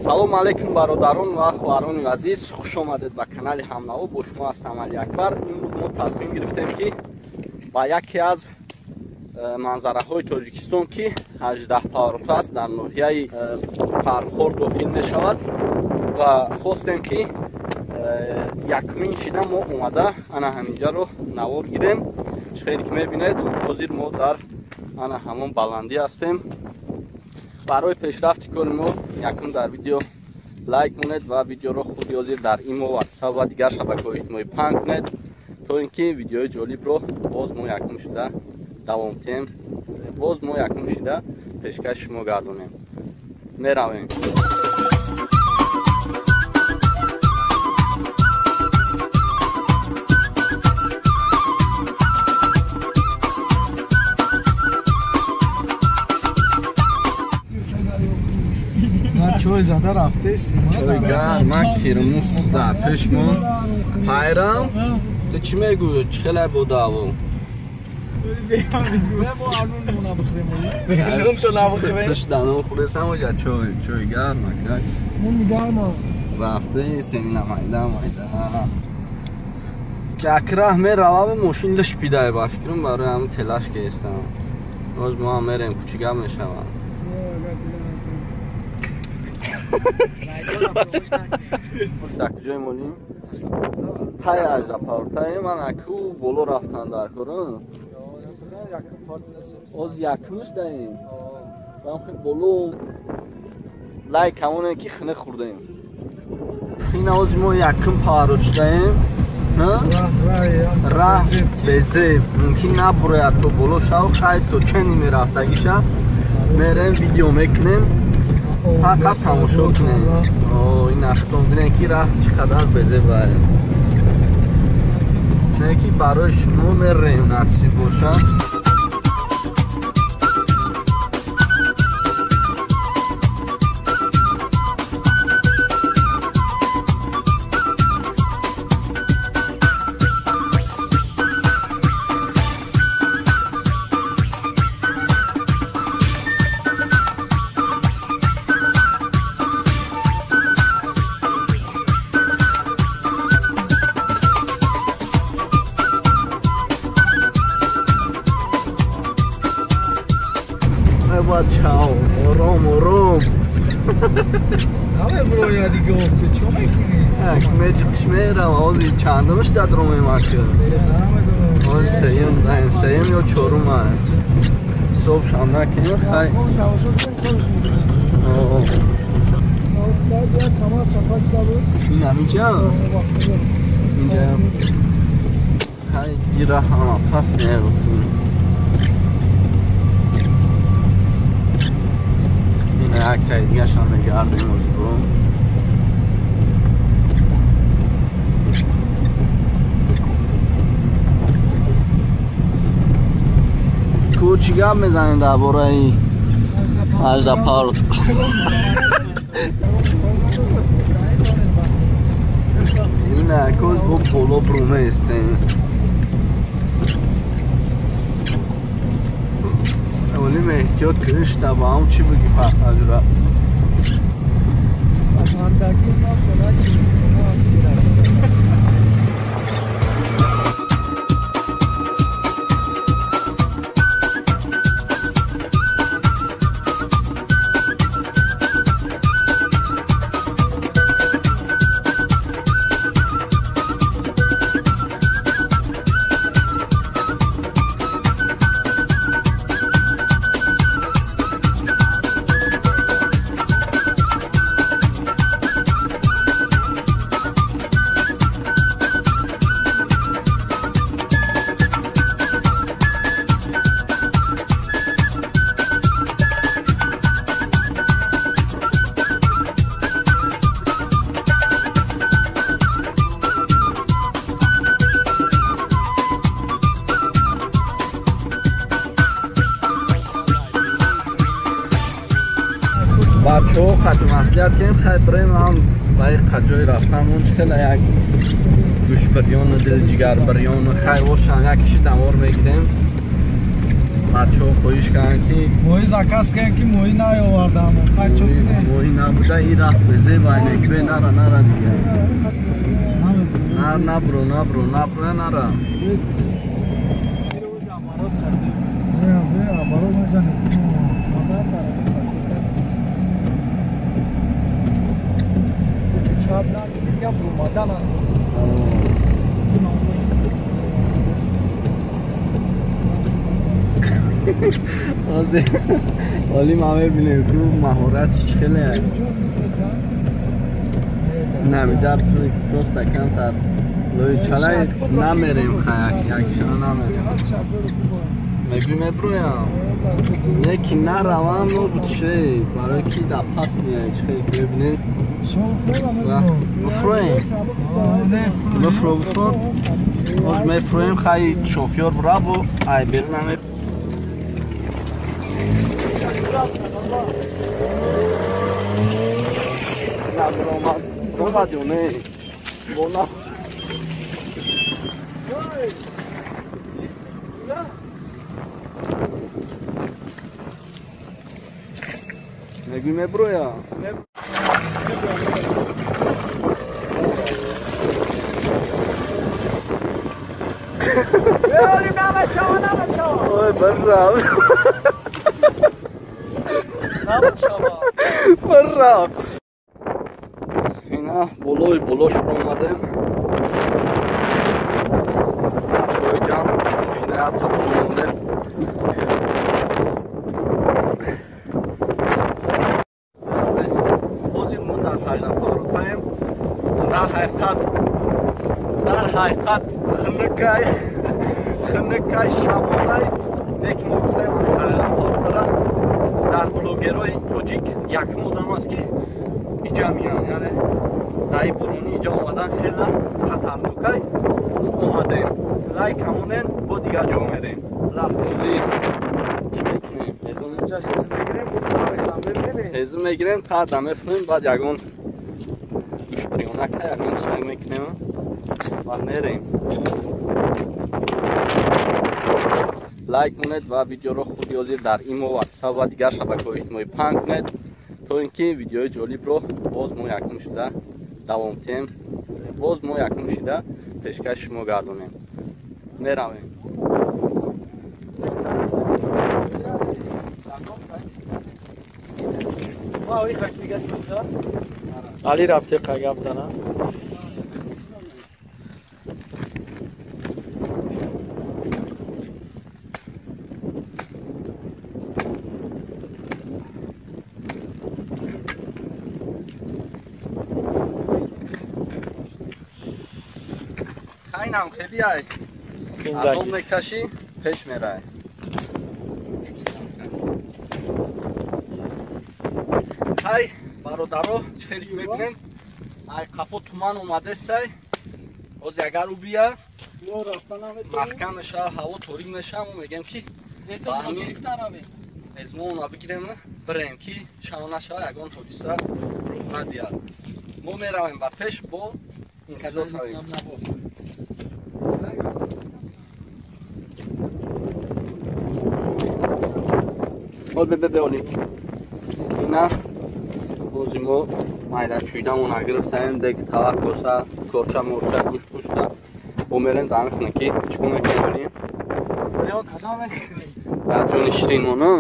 Салом алейкум бародарон ва хоҳарони азиз, хуш омадед ба канали Ҳамнаво. Бо шумо ҳастам Али Акбар. Имрӯз мо тасмим гирифтем, ки ба яке аз манзараҳои Тоҷикистон, ки 18 паврота аст, дар ноҳияи Фархор дохил мешавад, ва хостем, ки якумин шида мо омада ана ҳаминҷаро навор гирем. Хеле ки мебинед, ҳозир мо дар ана ҳамон баландӣ ҳастем. Барои пешрафти кори мо якум дар видео лайк монед ва видеоро худи ҳозир дар имо, ватсап ва дигар шабакаҳои иҷтимоӣ паҳн кунед, то ин ки видеои ҷолибро боз мо якум шуда давом диҳем, боз мо якум шуда пешкаши шумо гардонем. Меравем. Чой зада рафтеси. Чой гармак термос дар пешмон. Пайрам, ту чӣ мегӯӣ? Чӣ хеле буда ҳаво? Пишданом хӯресам оҷа чой, чой гармак. Рафтесем ина майда майда. Акраҳ меравам, мошин лиш пидай ба фикрам, барои ҳамин телаш кестам. Боз мо ҳам мерем, кучига мешавам. Дар куҷое монем? Тай аждапартае ман аку боло рафтан дар кора. Оз якумш даем. Ман хел боло лайк ҳамоне ки хина хӯрдаем. Ин оз мо якум паварот шудаем. Раҳ безеб. Мумкин набурояд то боло шав, хай то чени мерафтагиша. Мерем видео мекунем. Фақат тамошо кунем. Ин ахтон бинем, ки раҳ чӣ қадар безеб ае. Не ки барои шумо мерем, насиб бошад. Чао, ором, ором. Наме броя дига охи, чо мекунӣ? Ак меҷиқш мерам, ози чандумш дадром эмаки? Оз сеюм, даем, сеюм ё чорум ай. Ҳисоб шам накунем, хай. Ин ҳаминҷа? Инҷа. Хай, дира ҳама пас мерухтем. Як таи дигаашам мегардем озибо. Ку чӣ гап мезанем дар бораи аждапарт? Ин акоз бо боло бруместем. Олим эҳтиёт куниш, табаам чӣ буги фарқаҷура. Бачаҳо хати маслиҳат кунем, хай бирем ҳам ба ҷои рафтанмон чӣ хеле як гӯшбирёну дилҷигарбирёну хай бошам, як киши дамор мегирем. Бачаҳо хоҳиш карданд ки моҳӣ заказ кардем ки моҳӣ наёвардам. Моҳӣ набуда ин рафт безеба инекбе нара нара дига. Набро набро набро нара. Оли ма мебинем ку маҳоратш хеле намиҷа просто камтар лои чалай намерем хаяк якшона намерем. Мегӯй меброям не ки наравам нобуд ше барои ки дар паст меяй хеле ки мебинем. Мефроем мефро бифро оз мефроем хай шофёр бурабу ай берун наме. Ромад ё не? Бона. Мегӯй меброя? Ой, баррав. Баррав. Ина болои болош омадем. Бачаҳои ҷамъ мошинаят боло мондем. Ҳозир мо дар Таҷнапаротаем. Дар ҳақиқат хунукай хунукай шамолай. Лекин мо гуфтаем Таҷнапаротара дар блогерҳои тоҷик якум одам аст ки иҷа меянд, яъне дар ин буронӣ иҷа омадан хеле хатарнокай. Мо омадем, лайк ҳамонен, бо дигар ҷо мерем. Рафтозӣ чӣ мекунем? Ҳезум мегирем, та мефурем, баъд ягон гӯшбирёнака ягон чизак мекунем ва мерем. Лайк монед ва видеоро худи ҳозир дар имо, ватсап ва дигар шабакаҳои иҷтимоӣ паҳн кунед то ин ки видеои ҷолибро боз мо якум шуда давом диҳем, боз мо якум шуда пешкаши шумо гардонем. Меравем. Али рафте гап зана. Хайнам хеле ай. Азоб мекашӣ, пеш мерай. Хай, бародаро, хеле ки мебинем, ай қафо туман омадестай. Ҳозир агар ӯ бия, маҳкам мешава, ҳаво торик мешава, мо мегӯем ки ҳезмона бигирем, бирем ки шав нашава, ягон ҳодиса рух надиҳад. Мо меравем ба пеш, бо интизор шавем. Ол бе оли. Ина бози мо майда чӯйдамона гирифтаем, дег тавар коса, корча морча, гӯшт пӯшта. Бо мерем дар мехонем ки чӣ кор мекунем оли? Дар ҷони ширинмона.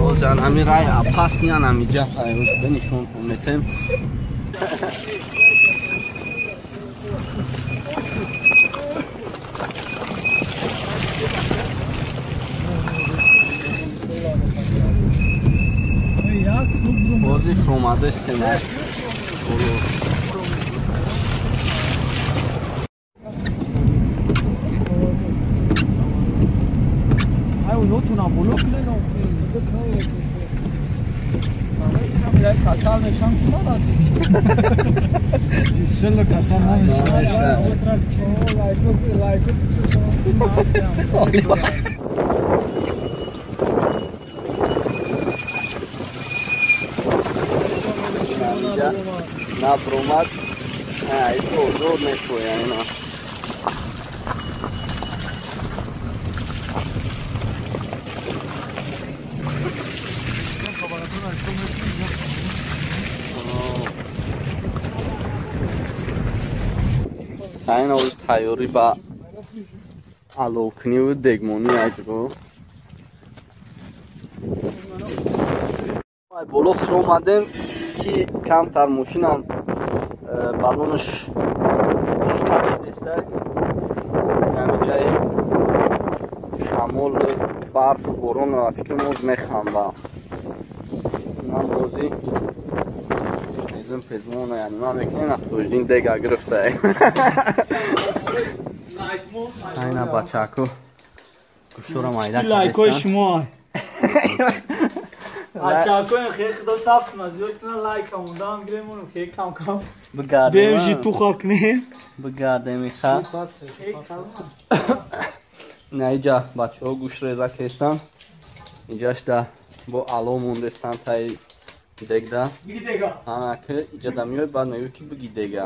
Озан ҳамин рай паст ниан ҳамиҷа ҳайрӯз нишонтон метем. Бози фуромадастем. Касал мешам иншалло касал намешам. Набромад исо зор мешоя ина. Айн оз тайёрӣ ба аловкуниву дегмонӣ аҷбо. Боло фуромадем ки камтар мошинам баллонаш устак шудеста. Ҳамиҷаи шамол, барфу борон фикрам оз механда. Ман бозӣ ҳезм пезмона, яъне ман мекунем Тоҷиддин дега гирифта. Айна бачаку гӯштора майда кардестан. Лайкои шумо. Бачакои хеле худо саф кунад, зиёд кунад, лайк ҳамондаам гирем, хеле кам кам. Бигардем. Бем житу хокнем. Бигардем иха. На иҷа бачаҳо гӯшт реза кестан. Иҷашда бо ало мондестан таи дегда. Ана ки иҷада меояд, баъд мегӯяд ки биги дега.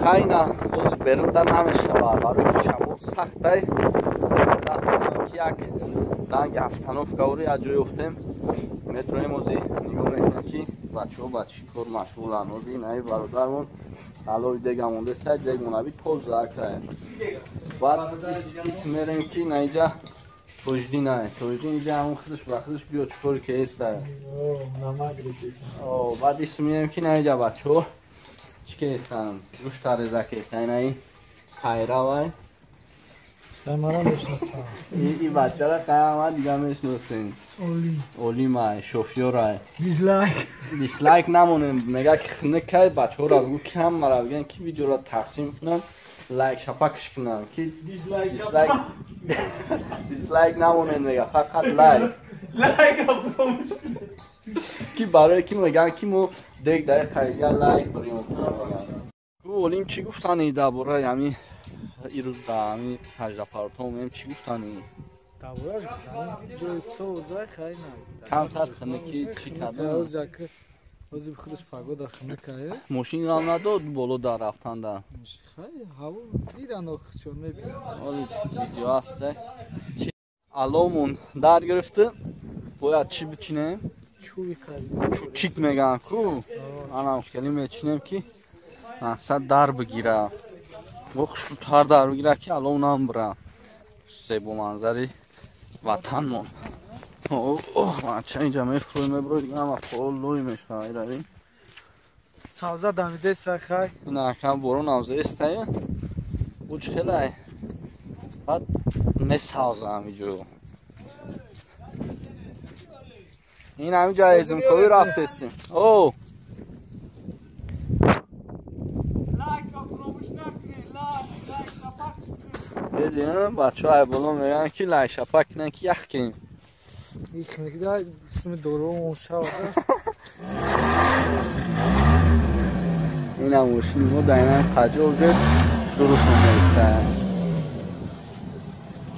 Хайна боз берунда намешавад, барои ки шамол сахтай. Ки як данги остановка ори аз ҷой ёфтем. Метроем ози нигоҳ мекунем ки бачаҳо ба чӣ кор машғуланд. Ози инаи бародармон алои дега мондеста, дег монаби тоза акай. Баъд ис мерем ки на иҷа Тоҷиддин ай. Тоҷиддин иҷа ҳамон худаш ба худаш биё чӣ кори ки эста. Баъд ис меем ки на иҷа бачаҳо чӣ ки эстанд, гӯшта реза ки эста. Инаи хайравай. Мара мешиносам. И бачара қаяма дига мешиносем. Олим ай, шофёр ай. Дизлайк. Дизлайк намонем, мега ки хунукай бачаҳоро бигӯ ки ҳамаро бигӯянд ки видеоро тақсим кунанд, лайк шапакш кунанд ки дизлайк дизлайк намонем, мега фақат лайк. Лайк фаромӯш кунед. Ки барое ки мегӯянд ки мо дег дар қайдия лайк бирем. Олим чӣ гуфтани дар бораи ҳамин ирӯз дар ҳамин ҳаждапаротҳо меем чӣ гуфтани? Камтар хунукӣ чӣ кардем? Мошин ғам надод боло дар рафтанда? Видео аст. Аломон дар гирифта, бояд чӣ бичинем? Чучик мегӯянд ку? Анам хеле мечинем ки мақсад дар бигира. Хушрӯтар дар бигира ки алов намбура. Зебоманзари ватанмон. Бача инҷа мефурӯй мебурӯй, дига ҳама пол лӯй мешавад. Ирави. Савза дамидеста хай. Ина акам борон авзаестая. Уч хелай. Баъд месавза ҳамиҷо. Ин ҳамиҷа ҳезумкорӣ рафтестем. О! Дидем бачаҳо ай боло мегӯянд ки лайк шапак кунанд ки ях кунем. Инам мошини мо дар инам қаҷо уже зурушон меистад.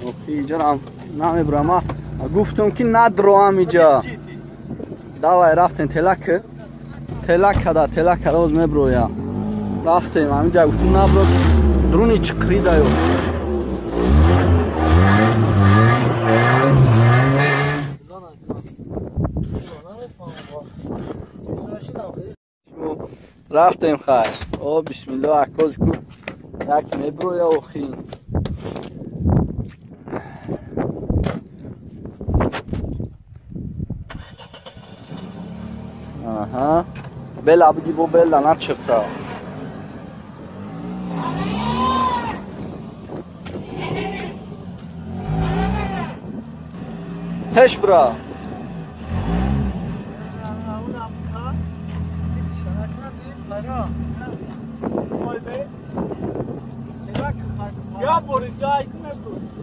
Охи иҷарам намебурам. Ман гуфтам ки надроам иҷа. Давай рафтем телак. Телак када, телак када оз меброя. Рафтем ҳамиҷа гуфтам набро друни чиқридаё. Рафтем хай. О бисмиллоҳ акоз ку як меброя охи. Аҳа. Бела биги бо бела начирта. Пеш бра.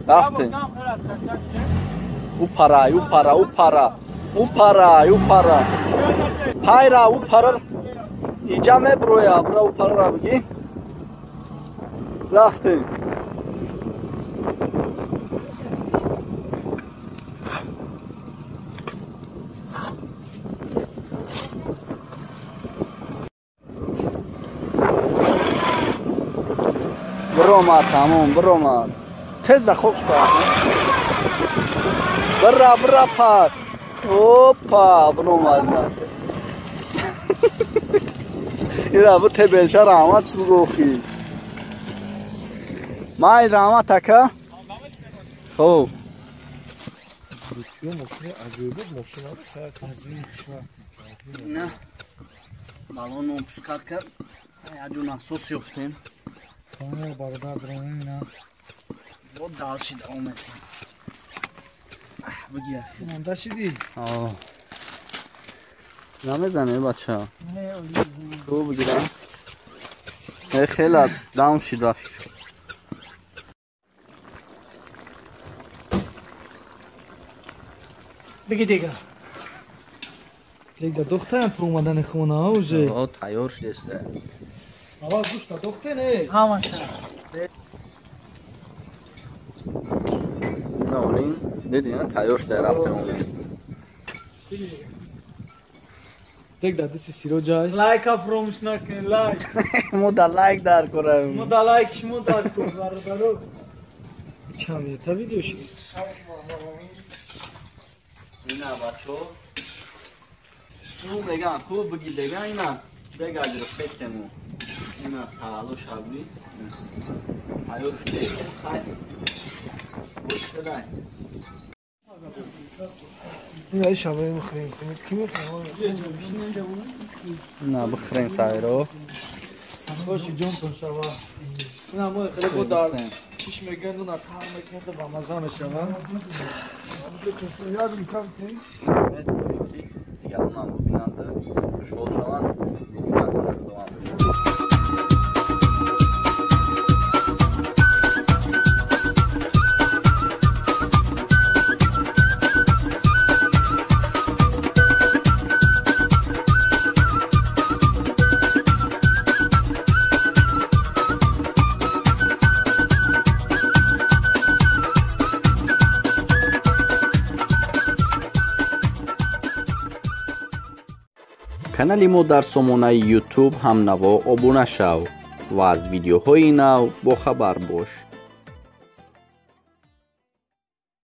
Рафтем. У пара, у пара, у пара. У пара, у пара. Хайра, у пара. Иҷа меброя, бра у пара бигӣ. Рафтем. Биромад, тамом, биромад. Тез хок бира, бира, пар. Опа, биромад. Ира бу тебелша раҳмат гуфти. Май раҳмат ака. Хоб. На. Баллону пускать кард. Яҷо насос ёфтем. Бародар, на. Вот дальше давом метем. Бигир. Монда шидӣ? О. Намезане бача. Ту бигирам. Э хела дам шида. Биги дига. Дига духтан ту омадани хона уже. О, тайёр шудеста. Аввал гӯшта духте не? Ҳамаша. На, олин, диди, на тайёр шуда рафтем олин. Дег дар дасти Сироҷай. Лайка фаромӯш накунед, лайк. Мо да лайк дар кунем. Мо да лайк, шумо дар кун, бародаро. Чанд минута видео шид? Ина бачо. Ку меган, ку биги деган ина. Дега гирифтестему. Ина саало шабли. Тайёр шудестем, хай. Бош шудай. Ина шабе мехрем. Ки мехрем? На бихрем сайро. Боши ҷонтон шава. Ина мо хеле бо дар чиш мегӯянд, нуна тар мекунад ба маза мешава. Ёдам кам ти. Дигаронам бубинанд, хушҳол шаванд, лутфан худованд. Канали мо дар сомонаи YouTube ҳамнаво обуна шав ва аз видеоҳои нав бохабар бош.